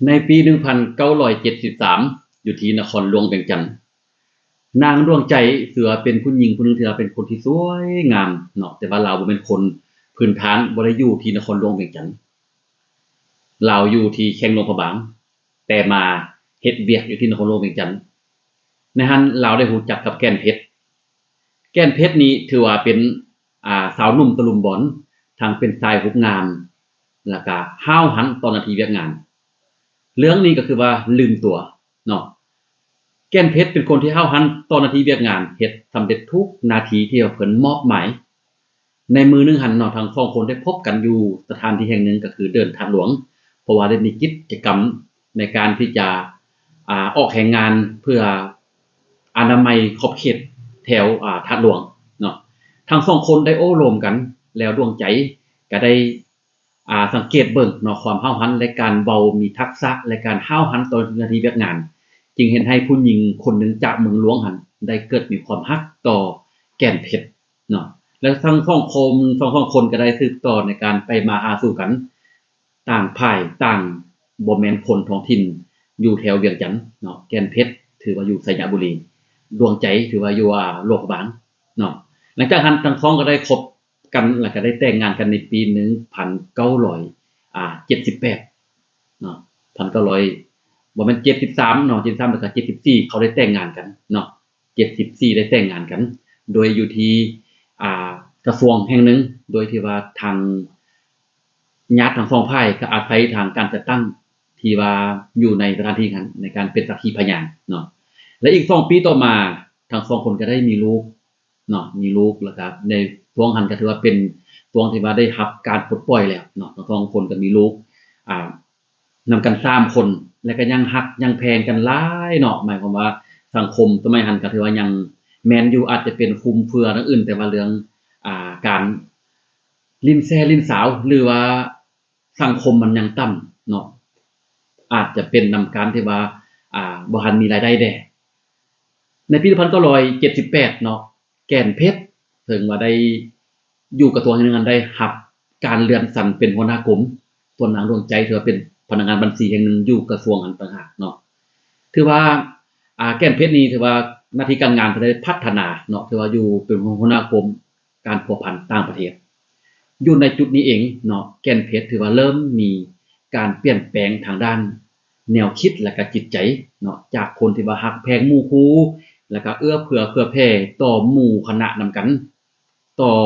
ໃນປີໜຶ່ງພັນເກົ້າຮ້ອຍເຈັດສິບສາມ ຢູ່ທີ່ນະຄອນຫຼວງວຽງຈັນ, ນາງດວງໃຈຖືວ່າເປັນຜູ້ຍິງຜູ້ໜຶ່ງທີ່ວ່າເປັນຄົນທີ່ສວຍງາມເນາະ, ແຕ່ວ່າລາວບໍ່ແມ່ນຄົນພື້ນຖານ ບໍ່ໄດ້ຢູ່ທີ່ນະຄອນຫຼວງວຽງຈັນ. ລາວຢູ່ທີ່ແຂວງຫຼວງພະບາງ, ແຕ່ມາເຮັດວຽກຢູ່ທີ່ນະຄອນຫຼວງວຽງຈັນ. ໃນຫັ້ນລາວໄດ້ຮູ້ຈັກກັບແກ່ນເພັດ. ແກ່ນເພັດນີ້ຖືວ່າເປັນ ອ່າ ຊາວໜຸ່ມຕະລຸມບອນ, ທັງເປັນຊາຍຮູບງາມ ແລ້ວກະຫ້າວຫັນຕໍ່ໜ້າທີ່ວຽກງານ. ເລື່ອງນີ້ກໍຄືວ່າລືມຕົວເນາະ. ແກ່ນເພັດເປັນຄົນທີ່ຫ້າວຫັນຕໍ່ໜ້າທີ່ວຽກງານ, ເຮັດສຳເລັດທຸກໜ້າທີ່ທີ່ວ່າເພິ່ນມອບໝາຍ. ໃນມື້ໜຶ່ງຫັ້ນເນາະ, ທັງສອງຄົນໄດ້ພົບກັນຢູ່ສະຖານທີ່ແຫ່ງໜຶ່ງ ກໍຄືເດີ່ນທາດຫຼວງ, ເພາະວ່າໄດ້ມີກິດຈະກຳໃນການທີ່ຈະ ອາ ອອກແຮງງານເພື່ອອະນາໄມຂອບເຂດແຖວ ອາ ທາດຫຼວງເນາະ. ທັງສອງຄົນໄດ້ໂອ້ລົມກັນ, ແລ້ວດວງໃຈກໍໄດ້ ອາ ສັງເກດເບິ່ງເນາະ ຄວາມຫ້າວຫັນ ແລະ ການເວົ້າມີທັກສະ ແລະ ການຫ້າວຫັນຕໍ່ໜ້າທີ່ວຽກງານ, ຈຶ່ງເຮັດໃຫ້ຜູ້ຍິງຄົນໜຶ່ງຈາກເມືອງຫຼວງຫັ້ນ ໄດ້ເກີດມີຄວາມຮັກຕໍ່ແກ່ນເພັດເນາະ. ແລະ ທັງສອງຄົນ ທັງສອງຄົນກໍໄດ້ສືບຕໍ່ໃນການໄປມາຫາສູ່ກັນ, ຕ່າງຝ່າຍຕ່າງບໍ່ແມ່ນຄົນທ້ອງຖິ່ນຢູ່ແຖວວຽງຈັນເນາະ. ແກ່ນເພັດຖືວ່າຢູ່ໄຊຍະບູລີ, ດວງໃຈຖືວ່າຢູ່ ອາ ຫຼວງພະບາງເນາະ. ຫຼັງຈາກນັ້ນທັງສອງກໍໄດ້ຄົບ ກັນ ແລ້ວກໍໄດ້ແຕ່ງງານກັນໃນປີໜຶ່ງພັນເກົ້າຮ້ອຍ ອາ ເຈັດສິບແປດເນາະ, ພັນເກົ້າຮ້ອຍ ບໍ່ແມ່ນ ເຈັດສິບສາມເນາະ, ເຈັດສິບສາມ ແລ້ວກໍ ເຈັດສິບສີ່ ເຂົາໄດ້ແຕ່ງງານກັນເນາະ, ເຈັດສິບສີ່ ໄດ້ແຕ່ງງານກັນ ໂດຍຢູ່ທີ່ ອາ ກະຊວງແຫ່ງໜຶ່ງ, ໂດຍທີ່ວ່າທາງຍາດທັງສອງຝ່າຍກໍອາໄສທາງການຈັດຕັ້ງທີ່ວ່າຢູ່ໃນສະຖານທີ່ນັ້ນ ໃນການເປັນສັກຂີພະຍານເນາະ. ແລະ ອີກສອງປີຕໍ່ມາ ທັງສອງຄົນກໍໄດ້ມີລູກ ເນາະ ມີລູກ ແລ້ວກະໃນຊ່ວງຫັ້ນກໍຖືວ່າເປັນຊ່ວງທີ່ວ່າໄດ້ຮັບການປົດປ່ອຍແລ້ວເນາະ, ທັງສອງຄົນກໍມີລູກ ອ່າ ນຳກັນສາມຄົນ ແລະກໍຍັງຮັກຍັງແພງກັນຫຼາຍເນາະ. ໝາຍຄວາມວ່າສັງຄົມສະໄໝຫັ້ນກໍຖືວ່າຍັງແມ່ນຢູ່ ອາດຈະເປັນຄຸມເຟືອທາງອື່ນ ແຕ່ວ່າເລື່ອງ ອ່າ ການຫຼິ້ນແຊຫຼິ້ນສາວ ຫຼືວ່າ ສັງຄົມມັນຍັງຕ່ຳເນາະ, ອາດຈະເປັນນຳການທີ່ວ່າ ອ່າ ບໍ່ທັນມີລາຍໄດ້ແດ່. ໃນປີໜຶ່ງພັນເກົ້າຮ້ອຍເຈັດສິບແປດເນາະ, ແກ່ນເພັດ ເຊິ່ງວ່າໄດ້ຢູ່ກະຊວງແຫ່ງໜຶ່ງນັ້ນ ໄດ້ຮັບການເລື່ອນຊັ້ນເປັນຫົວໜ້າກົມ, ສ່ວນນາງດວງໃຈຖືວ່າເປັນພະນັກງານບັນຊີແຫ່ງໜຶ່ງຢູ່ກະຊວງຫັ້ນຕ່າງຫາກເນາະ. ຖືວ່າ ອ່າ ແກ່ນເພັດນີ້ຖືວ່າໜ້າທີ່ການງານເພິ່ນໄດ້ພັດທະນາເນາະ, ຖືວ່າຢູ່ເປັນຫົວໜ້າກົມ ການພົວພັນຕ່າງປະເທດ. ຢູ່ໃນຈຸດນີ້ເອງເນາະ, ແກ່ນເພັດຖືວ່າເລີ່ມມີການປ່ຽນແປງທາງດ້ານແນວຄິດ ແລະກະຈິດໃຈເນາະ, ຈາກຄົນທີ່ວ່າຮັກແພງໝູ່ຄູ່ ແລະກະເອື້ອເຟື້ອເຜື່ອແຜ່ຕໍ່ໝູ່ຄະນະນຳກັນ, ຕໍ່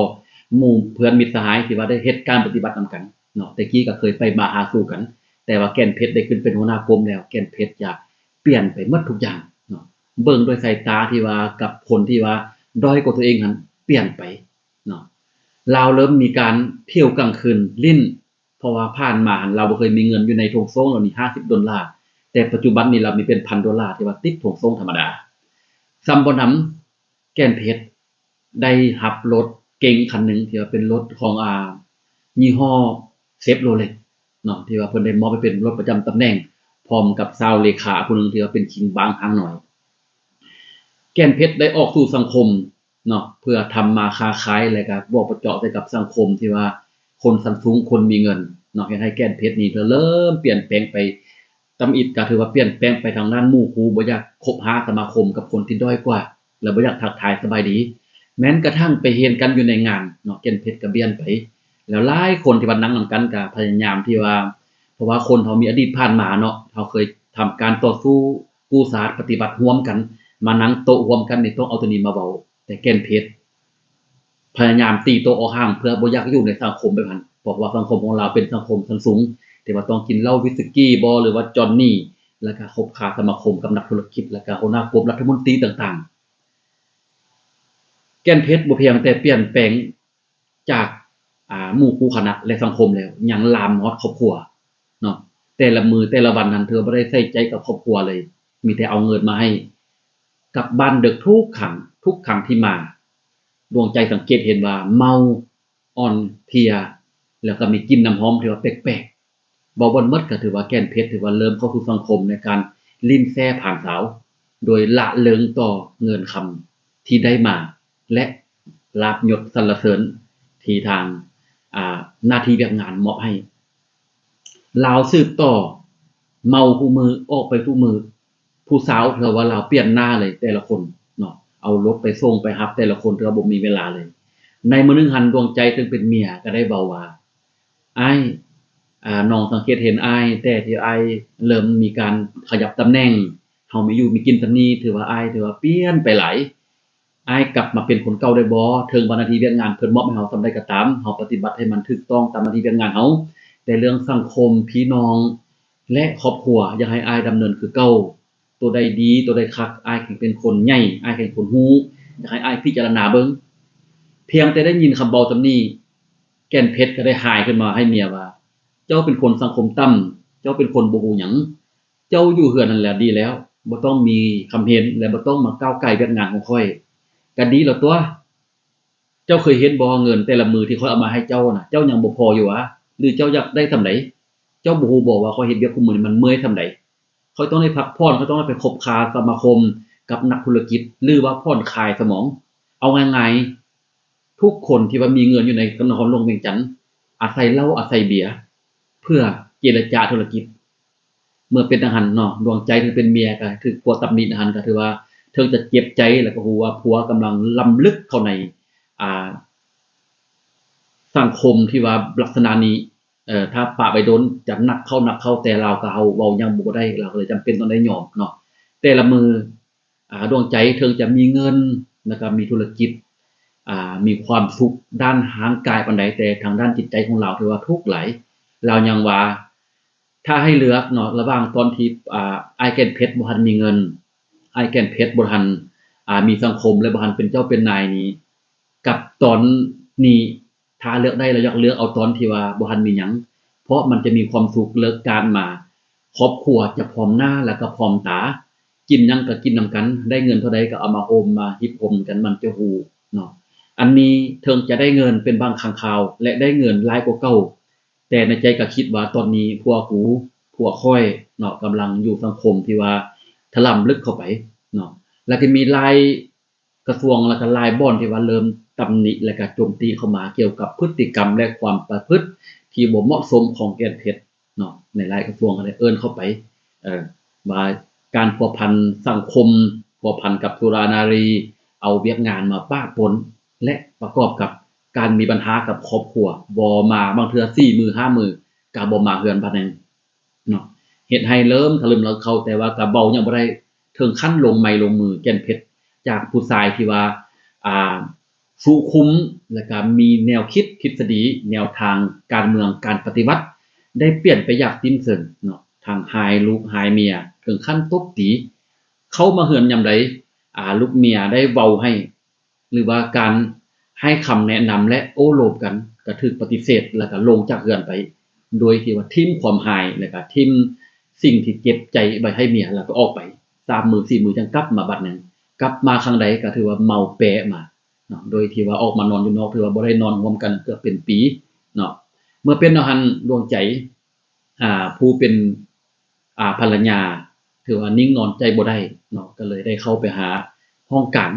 ໝູ່ເພື່ອນມິດສະຫາຍທີ່ວ່າໄດ້ເຮັດການປະຕິບັດນຳກັນເນາະ. ແຕ່ກີ້ກໍເຄີຍໄປມາຫາສູ່ກັນ, ແຕ່ວ່າແກ່ນເພັດໄດ້ຂຶ້ນເປັນຫົວໜ້າກົມແລ້ວ, ແກ່ນເພັດຈະປ່ຽນໄປໝົດທຸກຢ່າງເນາະ, ເບິ່ງດ້ວຍສາຍຕາທີ່ວ່າກັບຄົນທີ່ວ່າດ້ອຍກວ່າຕົວເອງຫັ້ນປ່ຽນໄປ ເນາະ, ລາວເລີ່ມມີການທ່ຽວກາງຄືນຫຼິ້ນ, ເພາະວ່າຜ່ານມາຫັ້ນລາວບໍ່ເຄີຍມີເງິນຢູ່ໃນຖົງໂສ້ງລາວນີ້ຫ້າສິບໂດນລາ, ແຕ່ປັດຈຸບັນນີ້ລາວມີເປັນພັນໂດນລາທີ່ວ່າຕິດຖົງໂສ້ງທຳມະດາ. ສ່ຳບໍ່ນຳ, ແກ່ນເພັດໄດ້ຮັບລົດເກັງຄັນໜຶ່ງທີ່ວ່າເປັນລົດຂອງ ອ່າ ຍີ່ຫໍ້ Chevrolet ເນາະ, ທີ່ວ່າເພິ່ນໄດ້ມອບໃຫ້ເປັນລົດປະຈຳຕຳແໜ່ງ ພ້ອມກັບຊາວເລຂາຜູ້ໜຶ່ງທີ່ວ່າເປັນຄິງບາງຮ່າງນ້ອຍ. ແກ່ນເພັດໄດ້ອອກສູ່ສັງຄົມ ເນາະ ເພື່ອທຳມາຄ້າຂາຍ ແລະກະບວກປະເຈາະໃສ່ກັບສັງຄົມທີ່ວ່າຄົນຊັ້ນສູງ ຄົນມີເງິນເນາະ, ເຮັດໃຫ້ແກ່ນເພັດນີ້ເລີ່ມປ່ຽນແປງໄປ. ທຳອິດກະຖືວ່າປ່ຽນແປງໄປທາງດ້ານໝູ່ຄູ່, ບໍ່ຢາກຄົບຫາສະມາຄົມກັບຄົນທີ່ດ້ອຍກວ່າ ແລະບໍ່ຢາກທັກທາຍສະບາຍດີ. ແມ່ນກະທັ່ງໄປເຫັນກັນຢູ່ໃນງານເນາະ, ແກ່ນເພັດກະປ່ຽນໄປ. ແລ້ວຫຼາຍຄົນທີ່ວ່ານັ່ງນຳກັນກະພະຍາຍາມທີ່ວ່າ ເພາະວ່າຄົນເຮົາມີອະດີດຜ່ານມາເນາະ, ເຮົາເຄີຍທຳການຕໍ່ສູ້ກູ້ຊາດປະຕິວັດຮ່ວມກັນ, ມານັ່ງໂຕະຮ່ວມກັນນີ້ຕ້ອງເອົາໂຕນີ້ມາເວົ້າ. ແຕ່ແກ່ນເພັດພະຍາຍາມຕີໂຕະອອກຫ່າງ ເພື່ອບໍ່ຢາກຢູ່ໃນສັງຄົມແບບນັ້ນ, ເພາະວ່າສັງຄົມຂອງລາວເປັນສັງຄົມຊັ້ນສູງ ທີ່ວ່າຕ້ອງກິນເຫຼົ້າວິສກີບໍ ຫຼືວ່າຈອນນີ ແລ້ວກະຄົບຄ້າສະມາຄົມກັບນັກທຸລະກິດ ແລ້ວກະຫົວໜ້າກົມລັດຖະມົນຕີຕ່າງໆ. ແກ່ນເພັດບໍ່ພຽງແຕ່ປ່ຽນແປງຈາກ ອ່າ ໝູ່ຄູ່ຄະນະ ແລະ ສັງຄົມແລ້ວ ຍັງລາມຮອດຄອບຄົວເນາະ. ແຕ່ລະມື້ແຕ່ລະວັນນັ້ນ ຖືວ່າບໍ່ໄດ້ໃສ່ໃຈກັບຄອບຄົວເລີຍ, ມີແຕ່ເອົາເງິນມາໃຫ້ກັບບ້ານເດິກທຸກຄັ້ງ, ທຸກຄັ້ງທີ່ມາ. ດວງໃຈສັງເກດເຫັນວ່າເມົາ, ອ່ອນເພຍ ແລ້ວກໍມີກິ່ນນ້ຳຫອມທີ່ວ່າແປກໆ. ເວົ້າບໍ່ໝົດກໍຖືວ່າແກ່ນເພັດຖືວ່າເລີ່ມເຂົ້າສູ່ສັງຄົມໃນການຫຼິ້ນແຊຜ່ານສາວ ໂດຍລະເລີງຕໍ່ເງິນຄຳທີ່ໄດ້ມາ ແລະ ລາບຍົດສັນລະເສີນທີ່ທາງ ອາ ໜ້າທີ່ວຽກງານມອບໃຫ້. ລາວສືບຕໍ່ ເມົາຄູ່ມື້ ອອກໄປທຸກມື້. ຜູ້ສາວເທື່ອວ່າລາວປ່ຽນໜ້າເລີຍ ແຕ່ລະຄົນເນາະ ເອົາລົດໄປສົ່ງໄປຮັບ ແຕ່ລະຄົນເທື່ອບໍ່ມີເວລາເລີຍ. ໃນມື້ໜຶ່ງຫັ້ນ ດວງໃຈເຖິງເປັນເມຍກໍໄດ້ເວົ້າວ່າ ອ້າຍ ອາ ນ້ອງສັງເກດເຫັນອ້າຍ ແຕ່ທີ່ອ້າຍເລີ່ມມີການຂະຫຍັບຕຳແໜ່ງ ເຮົາມີຢູ່ມີກິນສ່ຳນີ້ ຖືວ່າອ້າຍຖືວ່າປ່ຽນໄປຫຼາຍ. ອ້າຍກັບມາເປັນຄົນເກົ່າໄດ້ບໍ່? ເຖິງວ່າໜ້າທີ່ວຽກງານເພິ່ນມອບໃຫ້ເຮົາສ່ຳໃດກໍຕາມ ເຮົາປະຕິບັດໃຫ້ມັນຖືກຕ້ອງຕາມໜ້າທີ່ວຽກງານເຮົາ, ແຕ່ເລື່ອງສັງຄົມ ພີ່ນ້ອງ ແລະ ຄອບຄົວ ຢາກໃຫ້ອ້າຍດຳເນີນຄືເກົ່າ. ໂຕໃດດີ ໂຕໃດຄັກ ອ້າຍແຄ່ເປັນຄົນໃຫຍ່ ອ້າຍແຄ່ເປັນຄົນຮູ້ ຢາກໃຫ້ອ້າຍພິຈາລະນາເບິ່ງ. ພຽງແຕ່ໄດ້ຍິນຄຳເວົ້າສ່ຳນີ້ ແກ່ນເພັດກໍໄດ້ຫາຍຂຶ້ນມາໃຫ້ເມຍວ່າ ເຈົ້າເປັນຄົນສັງຄົມຕ່ຳ ເຈົ້າເປັນຄົນບໍ່ຮູ້ຫຍັງ ເຈົ້າຢູ່ເຮືອນຫັ້ນແຫຼະດີແລ້ວ ບໍ່ຕ້ອງມີຄຳເຫັນ ແລະ ບໍ່ຕ້ອງມາກ້າວໄກ່ວຽກງານຂອງຂ້ອຍ ກະດີແລ້ວຕົວະ. ເຈົ້າເຄີຍເຫັນບໍ່ ເງິນແຕ່ລະມື້ທີ່ຂ້ອຍເອົາມາໃຫ້ເຈົ້ານະ ເຈົ້າຍັງບໍ່ພໍຢູ່ຫວາ? ຫຼືເຈົ້າຢາກໄດ້ສ່ຳໃດ? ເຈົ້າບໍ່ຮູ້ບໍ່ວ່າຂ້ອຍເຮັດວຽກຄູ່ມື້ນີ້ມັນເມື່ອຍສ່ຳໃດ? ຂ້ອຍຕ້ອງໄດ້ພັກຜ່ອນ ຂ້ອຍຕ້ອງໄດ້ໄປຄົບຄາສະມາຄົມກັບນັກທຸລະກິດ ຫຼືວ່າຜ່ອນຄາຍສະໝອງ. ເອົາງ່າຍໆ ທຸກຄົນທີ່ວ່າມີເງິນຢູ່ໃນນະຄອນຫຼວງວຽງຈັນ ອາໄສເຫຼົ້າອາໄສເບຍ ເພື່ອເຈລະຈາທຸລະກິດ. ເມື່ອເປັນຈັ່ງຊັ້ນເນາະ ດວງໃຈເຖິງເປັນເມຍກໍຖືກຜົວຕຳໜິຈັ່ງຊັ້ນ ກໍຖືວ່າເຖິງຈະເຈັບໃຈ ແລ້ວກໍຮູ້ວ່າຜົວກຳລັງລຳເລິກເຂົ້າໃນ ອ່າ ສັງຄົມທີ່ວ່າລັກສະນະນີ້ ເອີ ຖ້າປະໄປດົນຈະໜັກເຂົ້າ ໜັກເຂົ້າ ແຕ່ລາວກໍເຮົາເວົ້າຫຍັງບໍ່ໄດ້ ລາວກໍເລີຍຈຳເປັນຕ້ອງໄດ້ຍອມເນາະ. ແຕ່ລະມື້ ອ່າ ດວງໃຈເຖິງຈະມີເງິນ ແລ້ວກໍມີທຸລະກິດ ອ່າ ມີຄວາມສຸກດ້ານຮ່າງກາຍປານໃດ ແຕ່ທາງດ້ານຈິດໃຈຂອງລາວຖືວ່າທຸກຫຼາຍ. ລາວຍັງວ່າ ຖ້າໃຫ້ເລືອກເນາະ ລະຫວ່າງຕອນທີ່ ອ່າ ອ້າຍແກ່ນເພັດບໍ່ທັນມີເງິນ ອ້າຍແກ່ນເພັດບໍ່ທັນ ອ່າ ມີສັງຄົມ ແລະ ບໍ່ທັນເປັນເຈົ້າເປັນນາຍນີ້ ກັບຕອນນີ້ ຖ້າເລືອກໄດ້ ລາວຢາກເລືອກເອົາຕອນທີ່ວ່າບໍ່ທັນມີຫຍັງ ເພາະມັນຈະມີຄວາມສຸກ ເລີກການມາ ຄອບຄົວຈະພ້ອມໜ້າ ແລ້ວກໍພ້ອມຕາ ກິນຫຍັງກໍກິນນຳກັນ ໄດ້ເງິນເທົ່າໃດກໍເອົາມາໂຮມ ມາຮິບໂຮມກັນ ມັນຈະຮູ້ເນາະ. ອັນນີ້ເຖິງຈະໄດ້ເງິນເປັນບາງຄັ້ງຄາວ ແລະ ໄດ້ເງິນຫຼາຍກວ່າເກົ່າ ແຕ່ໃນໃຈກໍຄິດວ່າຕອນນີ້ຜົວກູ ຜົວຂ້ອຍເນາະ ກຳລັງຢູ່ສັງຄົມທີ່ວ່າຖະລ່ຳເລິກເຂົ້າໄປເນາະ. ແລ້ວກໍມີຫຼາຍ ກະຊວງ ແລ້ວກະຫຼາຍບ່ອນທີ່ວ່າເລີ່ມຕຳໜິ ແລ້ວກະໂຈມຕີເຂົ້າມາກ່ຽວກັບພຶດຕິກຳ ແລະ ຄວາມປະພຶດທີ່ບໍ່ເໝາະສົມຂອງແກ່ນເພັດເນາະ. ໃນຫຼາຍກະຊວງກໍໄດ້ເອີ້ນເຂົ້າໄປ ເອີ ວ່າການພົວພັນສັງຄົມ ພົວພັນກັບສຸລານາຣີ ເອົາວຽກງານມາປະປົນ ແລະ ປະກອບກັບການມີບັນຫາກັບຄອບຄົວ ບໍ່ມາ ບາງເທື່ອສີ່ມື້ຫ້າມື້ກໍບໍ່ມາເຮືອນບາດໜຶ່ງ ເນາະ ເຮັດໃຫ້ເລີ່ມຖະລຶມເລີກເຂົ້າ ແຕ່ວ່າກໍເວົ້າຫຍັງບໍ່ໄດ້ ເຖິງຂັ້ນລົງໄມ້ລົງມື ແກ່ນເພັດ ຈາກຜູ້ຊາຍທີ່ວ່າ ອ່າ ສຸຂຸມ ແລ້ວກໍມີແນວຄິດທິດສະດີ ແນວທາງການເມືອງ ການປະຕິວັດ ໄດ້ປ່ຽນໄປຢ່າງສິ້ນເຊີງເນາະ ທັງຮ້າຍລູກຮ້າຍເມຍ ເຖິງຂັ້ນຕົບຕີ ເຂົ້າມາເຮືອນຍາມໃດ ອ່າ ລູກເມຍໄດ້ເວົ້າໃຫ້ ຫຼືວ່າການໃຫ້ຄຳແນະນຳ ແລະ ໂອ້ລົມກັນ ກໍຖືກປະຕິເສດ ແລ້ວກໍລົງຈາກເຮືອນໄປ ໂດຍທີ່ວ່າຖິ້ມຄວາມຮ້າຍ ແລ້ວກໍຖິ້ມສິ່ງທີ່ເຈັບໃຈໄວ້ໃຫ້ເມຍ ແລ້ວກໍອອກໄປ ສາມມື້ສີ່ມື້ຈັ່ງກັບມາບັດໜຶ່ງ ກັບມາຄັ້ງໃດກໍຖືວ່າເມົາແປະມາເນາະ ໂດຍທີ່ວ່າອອກມານອນຢູ່ນອກ ຖືວ່າບໍ່ໄດ້ນອນຮ່ວມກັນເກືອບເປັນປີເນາະ. ເມື່ອເປັນແນວຫັ້ນ ດວງໃຈ ອ່າ ຜູ້ເປັນ ອ່າ ພັນລະຍາ ຖືວ່ານິ່ງນອນໃຈບໍ່ໄດ້ເນາະ ກໍເລີຍໄດ້ເຂົ້າໄປຫາຫ້ອງການ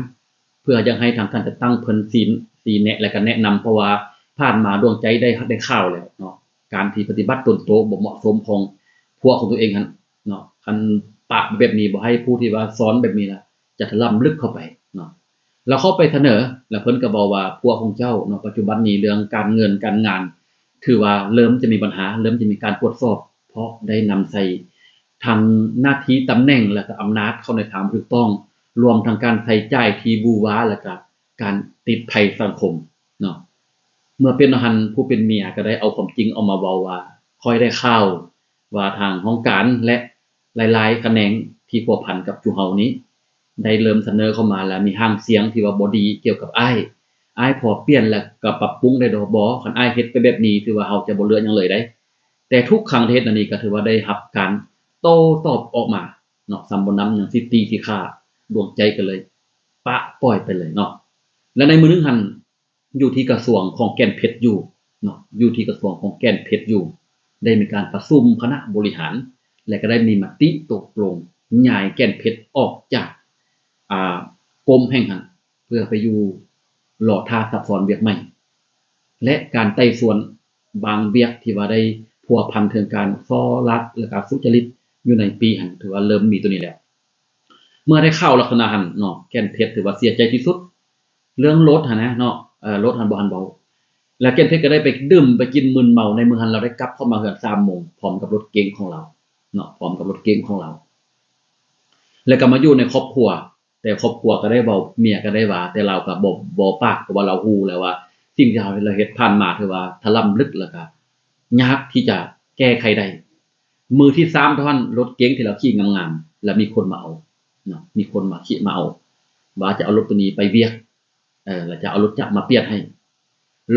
ເພື່ອຢາກໃຫ້ທາງການຈັດຕັ້ງເພິ່ນຊີ້ ຊີ້ແນະ ແລະ ກະແນະນຳ ເພາະວ່າຜ່ານມາດວງໃຈໄດ້ ໄດ້ຂ່າວແລ້ວເນາະ ການທີ່ປະຕິບັດຕົນໂຕບໍ່ເໝາະສົມຂອງຜົວຂອງຕົວເອງຫັ້ນເນາະ ຄັນປະແບບນີ້ ບໍ່ໃຫ້ຜູ້ທີ່ວ່າສອນແບບນີ້ລະ ຈະຖະລ່ຳເລິກເຂົ້າໄປເນາະ. ລາວເຂົ້າໄປສະເໜີ ແລ້ວເພິ່ນກໍເວົ້າວ່າ ພວກຂອງເຈົ້າເນາະ ປັດຈຸບັນນີ້ເລື່ອງການເງິນການງານ ຖືວ່າເລີ່ມຈະມີບັນຫາ ເລີ່ມຈະມີການກວດສອບ ເພາະໄດ້ນຳໃຊ້ທັງໜ້າທີ່ຕຳແໜ່ງ ແລະ ກໍອຳນາດເຂົ້າໃນທາງບໍ່ຖືກຕ້ອງ ລວມທັງການໃຊ້ຈ່າຍທີ່ຫວືຫວາ ແລະ ກະການຕິດໄພສັງຄົມເນາະ. ເມື່ອເປັນແນວຫັ້ນ ຜູ້ເປັນເມຍກໍໄດ້ເອົາຄວາມຈິງອອກມາເວົ້າວ່າ ຂ້ອຍໄດ້ຂ່າວ ວ່າທາງຫ້ອງການ ແລະ ຫຼາຍໆຂະແໜງທີ່ພົວພັນກັບຈຸເຮົານີ້ ໄດ້ເລີ່ມສະເໜີເຂົ້າມາ ແລະ ມີຫາງສຽງທີ່ວ່າບໍ່ດີກ່ຽວກັບອ້າຍ. ອ້າຍພໍປ່ຽນ ແລະ ກໍປັບປຸງໄດ້ດອກບໍ່? ຄັນອ້າຍເຮັດໄປແບບນີ້ ຖືວ່າເຮົາຈະບໍ່ເຫຼືອຫຍັງເລີຍໃດ໋. ແຕ່ທຸກຄັ້ງທີ່ເຮັດອັນນີ້ ກໍຖືວ່າໄດ້ຮັບການໂຕ້ຕອບອອກມາເນາະ ສ່ຳບໍ່ນຳຫຍັງ ສິດຕີທີ່ຂ້າ ດວງໃຈກໍເລີຍປະປ່ອຍໄປເລີຍເນາະ. ແລະ ໃນມື້ໜຶ່ງຫັ້ນ ຢູ່ທີ່ກະຊວງຂອງແກ່ນເພັດຢູ່ເນາະ ຢູ່ທີ່ກະຊວງຂອງແກ່ນເພັດຢູ່ ໄດ້ມີການປະຊຸມຄະນະບໍລິຫານ ແລະ ກໍໄດ້ມີມະຕິຕົກລົງຍ້າຍແກ່ນເພັດອອກຈາກ ອ່າ ກົມແຫ່ງຫັ້ນ ເພື່ອໄປຢູ່ລໍຖ້າຊັບຊ້ອນວຽກໃໝ່ ແລະ ການໄຕ່ສວນບາງວຽກທີ່ວ່າໄດ້ພົວພັນເຖິງການສໍ້ລາດ ແລະ ການສຸຈະລິດ ຢູ່ໃນປີຫັ້ນ ຖືວ່າເລີ່ມມີໂຕນີ້ແລ້ວ. ເມື່ອໄດ້ຂ່າວລັກສະນະຫັ້ນເນາະ ແກ່ນເພັດຖືວ່າເສຍໃຈທີ່ສຸດ ເລື່ອງລົດຫັ້ນນະເນາະ ເອີ ລົດຫັ້ນບໍ່ທັນເວົ້າ ແລ້ວແກ່ນເພັດກໍໄດ້ໄປດື່ມໄປກິນມຶນເມົາ ໃນມື້ຫັ້ນລາວໄດ້ກັບເຂົ້າມາເຮືອນສາມໂມງ ພ້ອມກັບລົດເກັງຂອງລາວເນາະ ພ້ອມກັບລົດເກັງຂອງລາວ ແລ້ວກໍມາຢູ່ໃນຄອບຄົວ ແຕ່ຄອບຄົວກໍໄດ້ເວົ້າ ເມຍກໍໄດ້ວ່າ ແຕ່ລາວກໍບໍ່ ບໍ່ປາກ ເພາະວ່າລາວຮູ້ແລ້ວວ່າ ສິ່ງທີ່ເຮົາ ລາວເຮັດຜ່ານມາຖືວ່າຖະລ່ຳເລິກ ແລ້ວກໍຍາກທີ່ຈະແກ້ໄຂໄດ້. ມື້ທີສາມເທົ່ານັ້ນ ລົດເກັງທີ່ລາວຂີ່ງາມໆ ແລ້ວມີຄົນມາເອົາເນາະ ມີຄົນມາຂີ່ມາເອົາ ວ່າຈະເອົາລົດໂຕນີ້ໄປວຽກ ເອີ ແລ້ວຈະເອົາລົດຈັກມາປ່ຽນໃຫ້.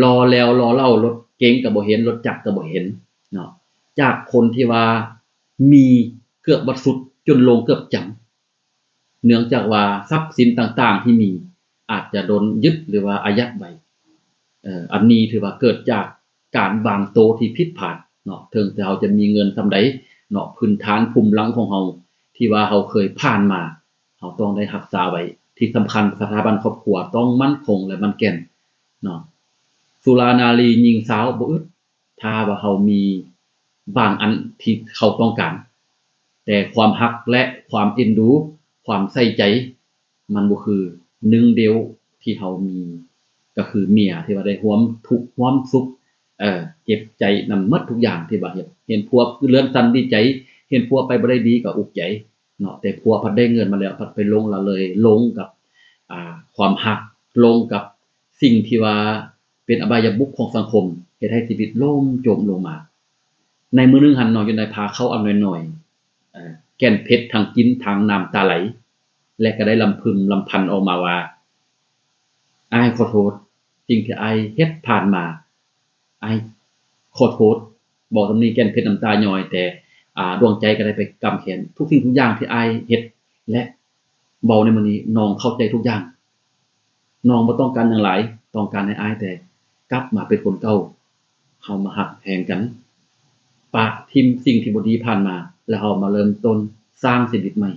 ລໍແລ້ວລໍເລົ່າ ລົດເກັງກໍບໍ່ເຫັນ ລົດຈັກກໍບໍ່ເຫັນເນາະ ຈາກຄົນທີ່ວ່າມີເກືອບໝົດສຸດ ຈົນລົງເກືອບຈຳ ເນື່ອງຈາກວ່າຊັບສິນຕ່າງໆທີ່ມີອາດຈະໂດນຍຶດ ຫຼືວ່າອາຍັດໄວ້. ເອີ ອັນນີ້ຖືວ່າເກີດຈາກການວາງໂຕທີ່ຜິດພາດເນາະ ເຖິງແຕ່ເຮົາຈະມີເງິນສ່ຳໃດເນາະ ພື້ນຖານພູມຫຼັງຂອງເຮົາທີ່ວ່າເຮົາເຄີຍຜ່ານມາ ເຮົາຕ້ອງໄດ້ຮັກສາໄວ້. ທີ່ສຳຄັນ ສະຖາບັນຄອບຄົວຕ້ອງໝັ້ນຄົງ ແລະ ໝັ້ນແກ່ນເນາະ. ສຸລານາຣີຍິງຊາວບໍ່ອຶດ ຖ້າວ່າເຮົາມີບາງອັນທີ່ເຂົາຕ້ອງການ ແຕ່ຄວາມຮັກ ແລະ ຄວາມເອັນດູ ຄວາມໃສ່ໃຈ ມັນບໍ່ຄືໜຶ່ງດຽວທີ່ເຮົາມີ ກໍຄືເມຍທີ່ວ່າໄດ້ຮ່ວມທຸກຮ່ວມສຸກ ເອີ ເຈັບໃຈນຳໝົດທຸກຢ່າງທີ່ວ່າເຮັດ. ເຫັນຜົວເລື່ອນຊັ້ນດີໃຈ ເຫັນຜົວໄປບໍ່ໄດ້ດີກໍອຸກໃຈເນາະ ແຕ່ຜົວພັດໄດ້ເງິນມາແລ້ວ ພັດໄປຫຼົງລະເລີຍ ຫຼົງກັບ ອ່າ ຄວາມຮັກ ຫຼົງກັບສິ່ງທີ່ວ່າເປັນອະບາຍະບຸກຂອງສັງຄົມ ເຮັດໃຫ້ຊີວິດລົ້ມໂຈມລົງມາ. ໃນມື້ໜຶ່ງຫັ້ນ ນ້ອງຢູ່ໃນພາເຂົ້າອັນນ້ອຍໆ ເອີ ແກ່ນເພັດທັງກິນທັງນ້ຳຕາໄຫຼ ແລະ ກໍໄດ້ລຳພຶມລຳພັນອອກມາວ່າ ອ້າຍຂໍໂທດ ສິ່ງທີ່ອ້າຍເຮັດຜ່ານມາ ອ້າຍຂໍໂທດ. ເວົ້າສ່ຳນີ້ແກ່ນເພັດນ້ຳຕາຍ້ອຍ ແຕ່ ອ່າ ດວງໃຈກໍໄດ້ໄປກຳແຂນ ທຸກສິ່ງທຸກຢ່າງທີ່ອ້າຍເຮັດ ແລະ ເວົ້າໃນມື້ນີ້ ນ້ອງເຂົ້າໃຈທຸກຢ່າງ. ນ້ອງບໍ່ຕ້ອງການຫຍັງຫຼາຍ ຕ້ອງການໃຫ້ອ້າຍແຕ່ກັບມາເປັນຄົນເກົ່າ ເຮົາມາຮັກແພງກັນ ປະຖິ້ມສິ່ງທີ່ບໍ່ດີຜ່ານມາ ແລ້ວເຮົາມາເລີ່ມຕົ້ນສ້າງຊີວິດໃໝ່.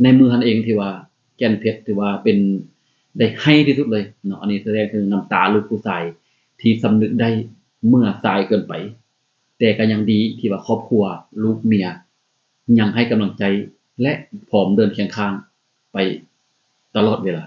ໃນມື້ຫັ້ນເອງທີ່ວ່າແກ່ນເພັດຖືວ່າເປັນ ໄດ້ໄຫ້ທີ່ສຸດເລີຍເນາະ ອັນນີ້ສະແດງເຖິງນ້ຳຕາລູກຜູ້ຊາຍທີ່ສຳນຶກໄດ້ເມື່ອສາຍເກີນໄປ ແຕ່ກໍຍັງດີທີ່ວ່າຄອບຄົວ ລູກເມຍ ຍັງໃຫ້ກຳລັງໃຈ ແລະ ພ້ອມເດີນຄຽງຂ້າງໄປຕະຫຼອດເວລາ.